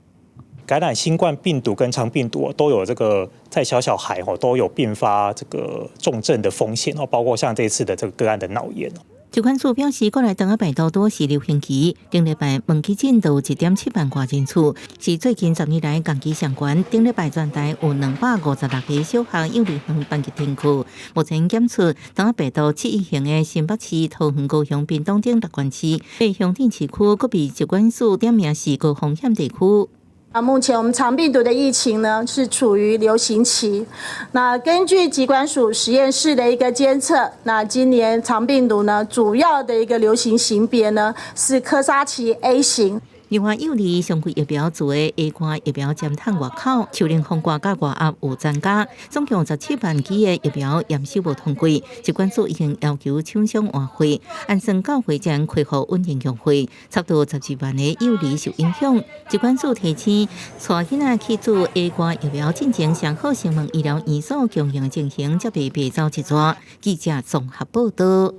感染新冠病毒跟腸病毒都有這個在小小孩吼都有併發這個重症的風險哦，包括像這次的這個個案的腦炎。疾管署表示，國內腸仔病毒拄是流行期，頂禮拜問急診都有1.7萬外人次，是最近10年來同期上懸。頂禮拜全台有256个小學、幼兒園班級停課，目前檢出腸仔病毒71型的新北市、桃園、高雄、屏東等六縣市，八鄉鎮市區，閣被疾管署點名是高風險地區。啊，目前我們腸病毒的疫情呢是處於流行期。那根據疾管署實驗室的一個監測，那今年腸病毒呢主要的一個流行型別呢是柯沙奇 A 型。另外，幼兒常規疫苗注的 A 肝疫苗針筒外口，樹林風寒佮外壓有增加，總共17萬劑的疫苗驗收無通過，疾管署已經要求廠商換貨，按算到會前恢復穩定供貨，差不多12萬个幼兒受影響。疾管署提醒，帶囡仔去注 A 肝疫苗進前，上好詢問醫療院所供應的情形，才袂白走一逝。記者綜合報道。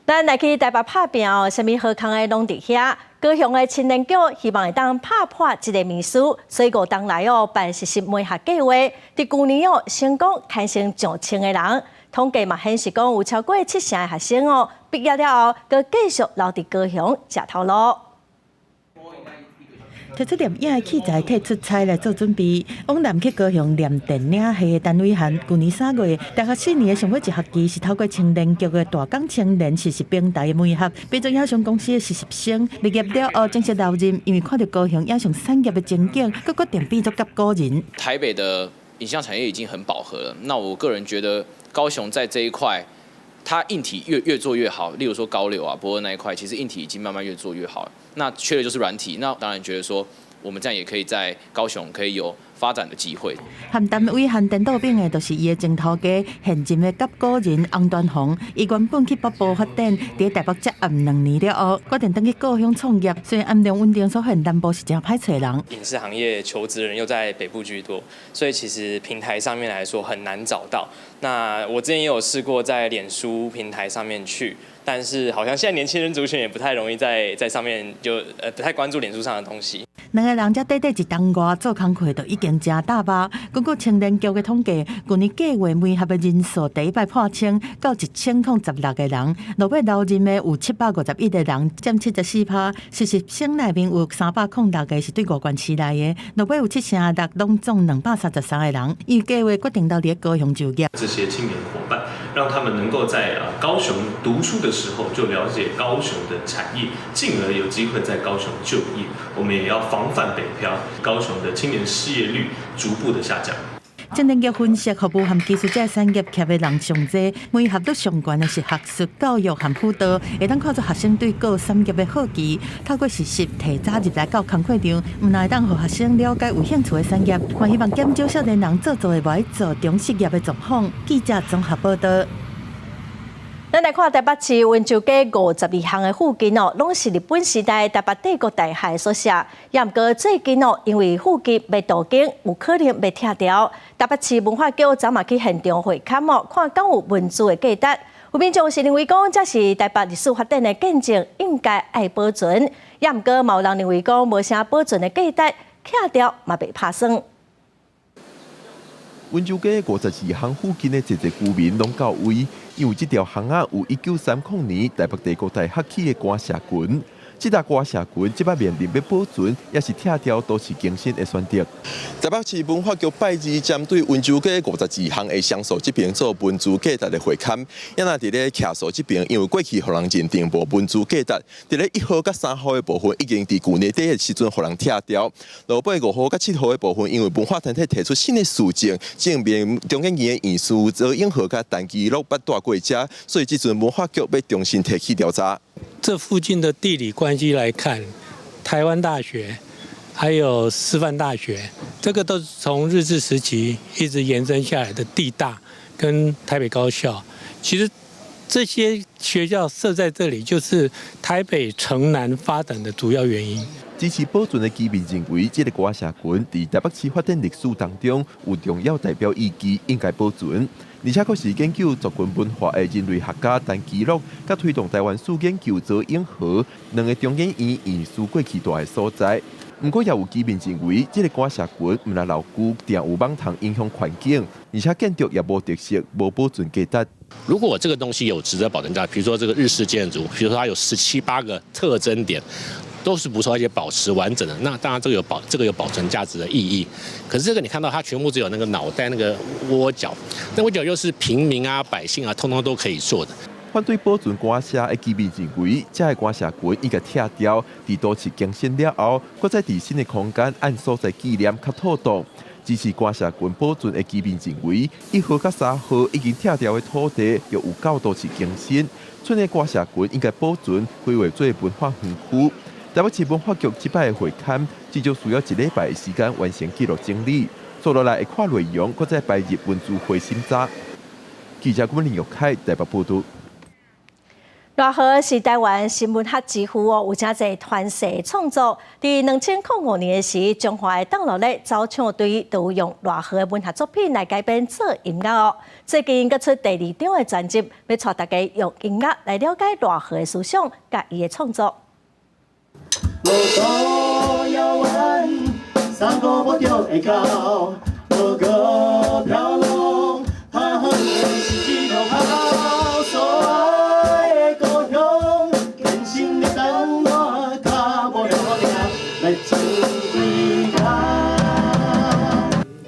咱來去台北拍拚哦，啥物好康的攏佇遐。高雄的青年局希望會當拍破這个迷思，所以5冬來哦辦實習媒合計劃，佇舊年哦成功牽成上千个人，統計嘛顯示講有超過七成的學生哦畢業了後，閣繼續留佇高雄食頭路。提出攝影的器材，替出差來做準備。往南去高雄念電影系的陳偉涵，舊年3月，大學4年的上尾一學期是透過青年局的大港青年實習平台的媒合，變做影像公司的實習生。畢業了後正式留任，因為看著高雄影像產業的前景，閣決定變做合夥人。台北的影像產業已經很飽和了，那我個人覺得高雄在這一塊，它硬體越做越好，例如說高柳啊、駁二那一塊，其實硬體已經慢慢越做越好了。那缺的就是軟體，那當然覺得說，我們這樣也可以在高雄可以有發展的機會。和陳偉漢顛倒反的，就是伊的前頭家現任的合夥人洪端宏。伊原本去北部發展，佇台北接案2年了後，決定轉去高雄創業。雖然暗量穩定，所以南部是誠歹揣人。影視行業求職人又在北部居多，所以其實平台上面來說很難找到。那我之前也有試過在臉書平台上面去，但是好像現在年輕人族群也不太容易在上面就不太關注臉書上的東西。兩个人才短短一冬外做工課就已經誠踏實。根據青年局的統計，舊年計劃媒合的人數第一擺破千，到1016個人，落尾留任的有751個人，佔74%。實習生內面有306個是對外縣市來的，落尾有76%，攏總233個人。因為計劃決定留佇高雄就業。這些青年夥伴，讓他們能夠在高雄讀書的時候就了解高雄的產業，進而有機會在高雄就業。我們也要防範北漂，高雄的青年失業率逐步的下降。青年局分析，服務和技術這个產業徛的人上濟，媒合率上懸的是學術教育和輔導，會當看出學生對各產業的好奇。透過實習提早入來到工課場，毋但會當予學生了解有興趣的產業，嘛希望減少少年人做做會無愛做中失業的狀況。記者綜合報道。咱來看台北市溫州街52巷的附近哦，攏是日本時代台北帝國大學的宿舍。也毋過最近哦，因為附近欲都更，有可能欲拆掉。台北市文化局昨嘛去現場會勘哦，看敢有文資的價值。有民眾是認為講，這是台北歷史發展的見證，應該愛保存。也毋過嘛有人認為講，無啥保存的價值，拆掉嘛袂拍算。溫州街52巷附近的濟濟居民攏到位，因為這條巷仔有1930年台北帝國大學起的官舍群。這搭官舍群這擺面臨欲保存，抑是拆掉，都市更新的選擇。台北市文化局拜二針對溫州街52巷的鄉所這邊做文資價值的會勘，也若佇咧徛所這邊，因為過去予人認定無文資價值，佇咧1號佮3號的部分已經佇舊年底的時陣予人拆掉。落尾5號佮7號的部分，因為文化團體提出新的事證，證明中研院的院士周永和佮陳其祿捌蹛過遮，所以這陣文化局欲重新提起調查。這附近的地理關係來看，台灣大學還有師範大學，這個都是從日治時期一直延伸下來的地大跟台北高校。其實這些學校設在這裡，就是台北城南發展的主要原因。支持保存的居民認為，這個官舍群佇台北市發展歷史當中有重要代表意義，應該保存。而且，閣是研究族群文化的人類學家陳其祿，佮推動台灣史研究周永和兩個中研院院士過去蹛的所在。毋過，也有居民認為，這個官舍群毋但老舊，定有蠓蟲影響環境，而且建築也無特色，無保存價值。如果這個東西有值得保存價值，比如說這個日式建築，比如說它有十七八個特徵點，都是不錯，而且保持完整的。那當然這個有保存價值的意義。可是這個你看到它全部只有那個腦袋那個窩角，那窩角又是平民啊、百姓啊，通通都可以做的。反對保存官舍的居民認為，這个官舍群應該拆掉，佇都市更新了後，閣再佇新的空間按所在紀念較妥當。支持官舍群保存的居民認為，1號佮3號已經拆掉的土地，就有夠都市更新，賰的官舍群應該保存，規劃做文化園區。台北市文化局這擺的會勘，至少需要一禮拜的時間完成記錄整理，紲落來會看內容，閣再排入文資會審查。記者郭林玉凱台北報導。賴和是台灣新文學之父哦，有誠濟傳世創作。佇2005年的時，彰化的斗六咧走唱隊都用賴和的文學作品來改編做音樂哦。最近閣出第二張的專輯，欲帶大家用音樂來了解賴和的思想佮伊的創作。路途遙遠，三五步就會到，無閣飄浪，他鄉的十字路口，所愛的故鄉，堅心的等我，跤步了定，來前歸家。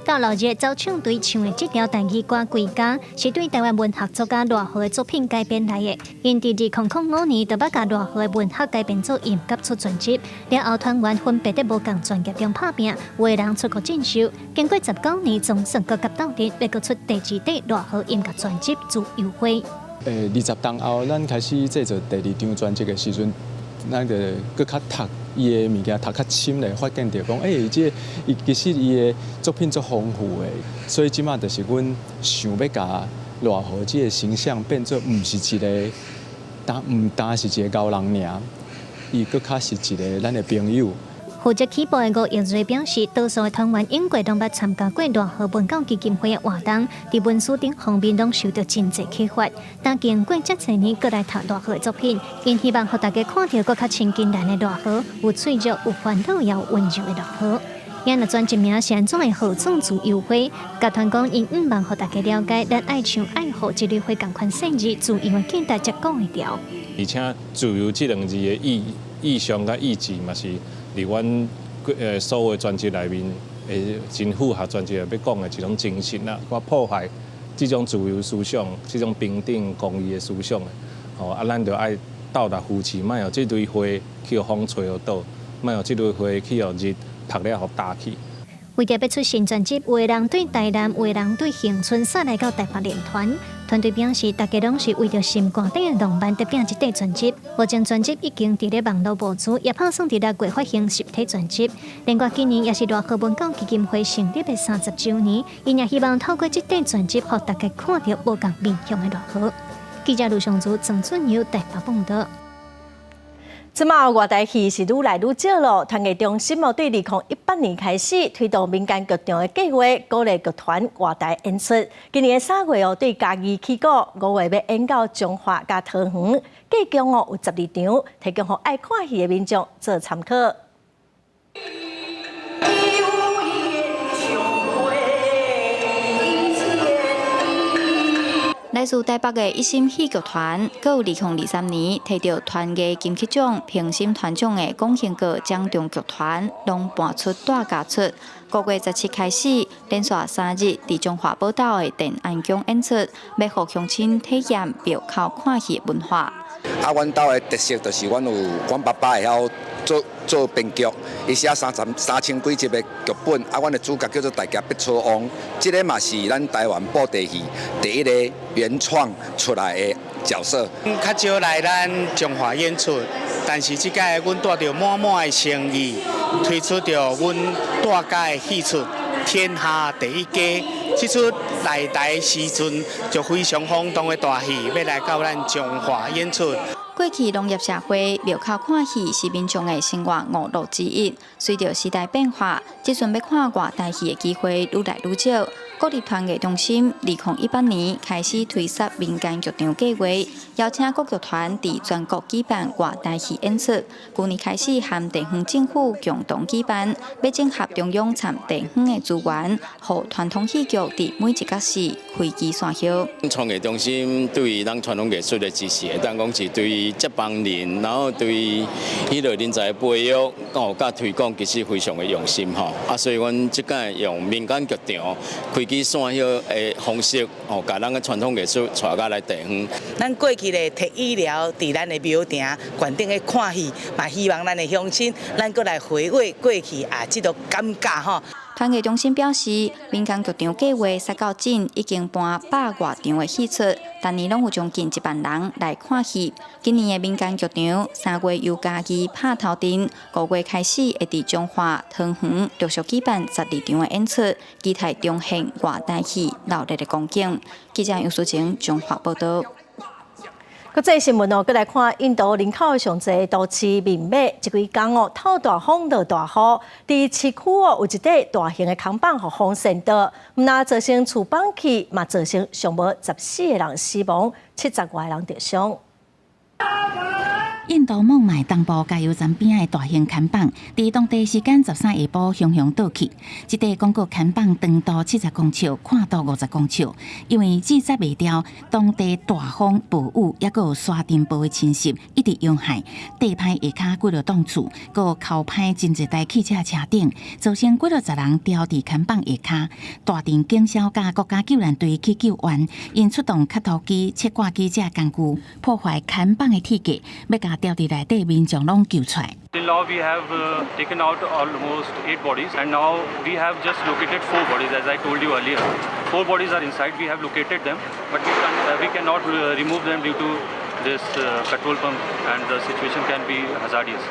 斗六日走唱隊唱的這條台語歌《歸家》，是對台灣文學作家賴和的作品改編來的。𪜶佇2005年就捌共賴和的文學改編做音樂出專輯，了後團員分別佇無仝專業中拍拚，有的人出國進修。經過19年，總算閣佮鬥陣，欲閣出第二塊賴和音樂專輯《自由花》。20冬後，咱開始製作第二張專輯的時陣，咱就閣較讀伊的物件，讀較深咧，發現著講，這個伊其實伊的作品足豐富的，所以這馬就是阮想欲共賴和這個形象變做毋是一個，單毋單是一個高人爾，伊閣較是一個咱的朋友。負責起步的吳奕瑞表示，多數的團員永過攏捌參加過賴和文教基金會的活動，佇文史頂方面攏受到真濟啟發。但經過遮濟年，閣來讀賴和的作品，𪜶希望予大家看著閣較親近咱的賴和，有脆弱、有煩惱，也有溫柔的賴和。𪜶的專輯名是按怎會號做自由花？樂團講，𪜶向望予大家了解，咱愛像愛護這類花仝款細膩，自由的價值才講會牢。而且自由這兩字的意象佮意志嘛是佇阮所有專輯內面，會真符合專輯欲講的一種精神啦。我破壞這種自由思想、這種平等公義的思想的，吼啊，咱就愛鬥力扶持，莫予這類花去予風吹予倒，莫予這類花去予日曝了予焦去。為著欲出新專輯，有的人對台南，有的人對恆春，煞來到台北練團。團隊表示，大家攏是為著心肝底的浪漫佇拼這塊專輯。目前專輯已經佇咧網路募資，也拍算佇六月發行實體專輯。另外，今年也是熱河文教基金會成立的30週年，𪜶也希望透過這塊專輯，予大家看著無仝面向的熱河。記者盧尚祖、曾俊友台北報導。這馬外台戲是愈來愈少囉。團藝中心哦，對2018年開始推動民間劇場的計劃，鼓勵劇團外台演出。今年的3月哦，對嘉義起鼓，5月欲演到彰化佮桃園，計共哦有12場，提供予愛看戲的民眾做參考。來自台北的一心戲劇團，閣有2023年提著團藝金曲獎評審團獎的廣興閣掌中劇團，攏搬出大家出。5月17開始，連續3日佇彰化寶島的電安宮演出，欲予鄉親體驗廟口看戲的文化。啊，阮兜的特色就是阮有阮爸爸會曉做做編劇，伊寫三十三千幾集的劇本。啊，阮的主角叫做大俠碧初王，這个嘛是咱台灣布袋戲第一個原創出來的角色。較少來咱彰化演出，但是這擺阮帶著滿滿的誠意，推出著阮大家的戲出《天下第一家》。這齣來台時陣就非常轟動的大戲，欲來到咱彰化演出。過去農業社會廟口看戲是民眾的生活娛樂之一。隨著時代變化，這陣欲看外台戲的機會愈來愈少。國立團藝中心2018年開始推設民間劇場計劃，邀請各劇團佇全國舉辦外台戲演出。舊年開始和地方政府共同舉辦，欲整合中央參地方的資源，予傳統戲劇佇每一個市開枝散葉。創藝中心對於咱傳統藝術的支持，會當講是對於接班人，然後對於彼个人才的培育，哦，佮推廣，其實非常的用心吼。啊，所以阮這擺用民間劇場開枝散葉的方式，哦，共咱的傳統藝術帶到來地方。咱過去咧提醫療佇咱的廟埕懸頂咧看戲，嘛希望咱的鄉親，咱閣來回味過去啊，這個感覺吼。團藝中心表示，民間劇場計劃設到今已經辦百外場的戲出，逐年攏有將近1萬人來看戲。今年的民間劇場3月由嘉義拍頭陣，5月開始會佇彰化、桃園陸續舉辦12場的演出，期待重現外台戲鬧熱的光景。記者楊淑晴彰化報導。國際新聞哦，閣來看印度人口上濟都市孟買，這幾工哦，透大風落大雨，佇市區哦有一塊大型的扛棒予風掀倒，毋但造成厝崩去，嘛造成上無14個人死亡，70外人著傷。印度孟買東部加油站邊的大型看板，佇當地時間13下晡雄雄倒去。這塊廣告看板長度70公尺，寬度50公尺，因為制裁袂牢，當地大風暴雨，抑閣有沙塵暴的侵襲，一直傷害。地歹下跤幾落棟厝，閣敲歹真濟台汽車車頂，造成幾落十人牢佇看板下跤。大陣警消佮國家救援隊去救援，𪜶出動磕土機、切割機這工具，破壞看板的鐵架，欲共牢佇內底民眾攏救出來。 Till now we have taken out almost eight bodies, and now we have just located four bodies. As I told you earlier, four bodies are inside. We have located them, but we cannot remove them due to this petrol pump, and the situation can be hazardous.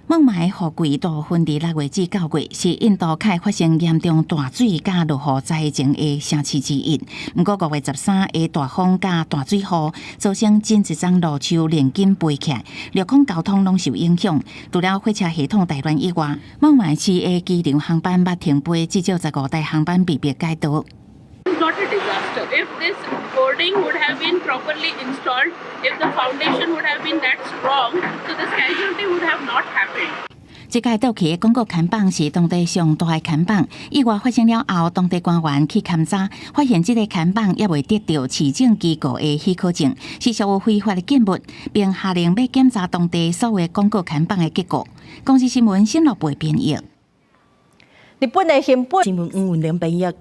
孟買雨季大部分佇6月至9月，是印度較會發生嚴重大水佮落雨災情的城市之一。毋過5月13的大風佮大水雨，造成真濟樁路樹連根拔起來，陸空交通攏受影響。除了火車系統大亂以外，孟買市的機場航班捌停飛，至少15台航班被迫改道。 Not a disaster. If this boarding would have been properly installed, if the foundation would have been that strong, so this casualty would have not happened. 這擺倒去的廣告看板是當地上大的看板。意外發生了後，當地官員去勘查，發現這个看板猶未得著市政機構的許可證，是屬於非法的建物，並下令欲檢查當地所有廣告看板的結構。公視新聞新樂貝編譯。日本的熊本新聞吳文玲編譯。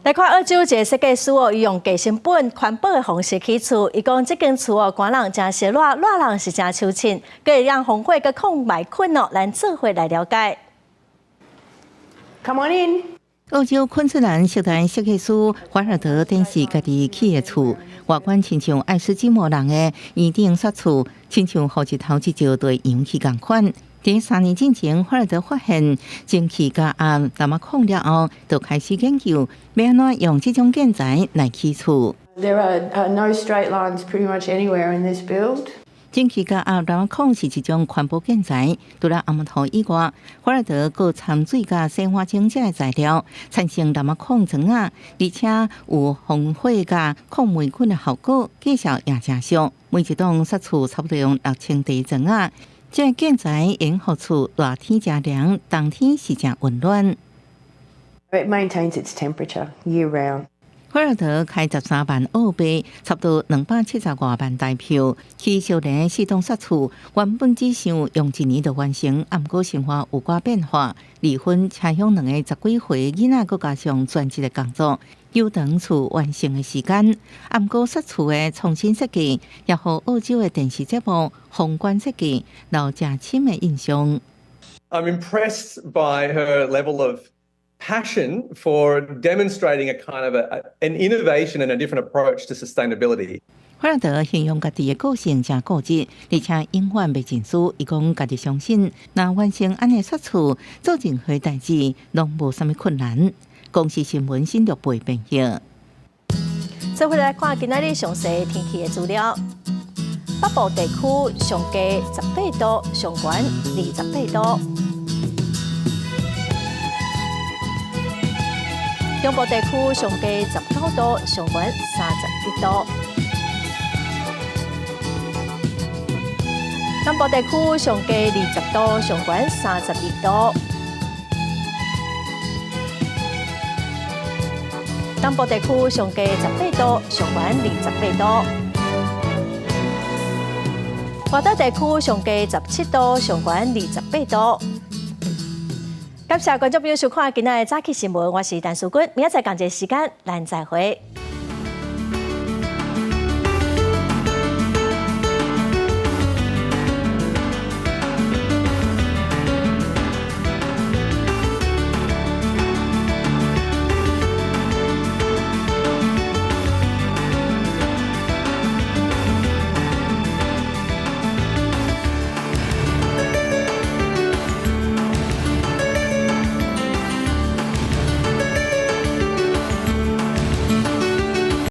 來看澳洲一个設計師哦，伊用低成本環保的方式起厝。伊講這間厝哦，寒人誠相熱，熱人是誠秋凊，閣會讓防火佮抗霾菌哦，咱做伙來了解。Come on in. 澳洲昆士蘭室內設計師華爾德展示家己起的厝，外觀親像愛斯基摩人的圓頂雪厝，親像予日頭直照對陽去仝款。佇3年進前，華爾德發現蒸汽加壓藍仔礦了後，就開始研究欲按怎用這種建材來起厝。 There are no straight lines pretty much anywhere in this build. 蒸汽加壓藍仔礦是一種環保建材，除了紅木頭以外，華爾德閣摻水佮洗碗精這个材料，產生藍仔礦磚仔，而且有防火佮抗黴菌的效果，價數也誠俗。每一棟雪厝差不多用6000塊磚仔，這个建材會予厝熱天誠涼，冬天是誠溫暖。 It maintains its temperature year round. 華爾德開13萬澳幣，差不多270外萬台票，起相連四棟雪厝，原本只想用一年就完成，毋過生活有寡變化，離婚、車響兩個十幾歲囡仔，閣加上全職的工作，延長厝完成的時間。毋過雪厝的創新設計，也予澳洲的電視節目《皇冠設計》留誠深的印象。 I'm impressed by her level of passion for demonstrating a kind of an innovation and a different approach to sustainability. 華爾德形容家己的個性誠固執，而且永遠袂認輸。伊講家己相信，若完成按呢雪厝，做任何代誌攏無啥物困難。公視新聞新竹貝編譯。做伙來看今仔日詳細天氣的資料。北部地區上低18度，上懸28度。中部地區上低19度，上懸31度。南部地區上低20度，上懸32度。東部地區上低18度，上懸28度。外島地區上低17度，上懸28度。感謝觀眾朋友收看今仔的早起新聞，我是陳淑君，明仔載仝一个時間，咱再會。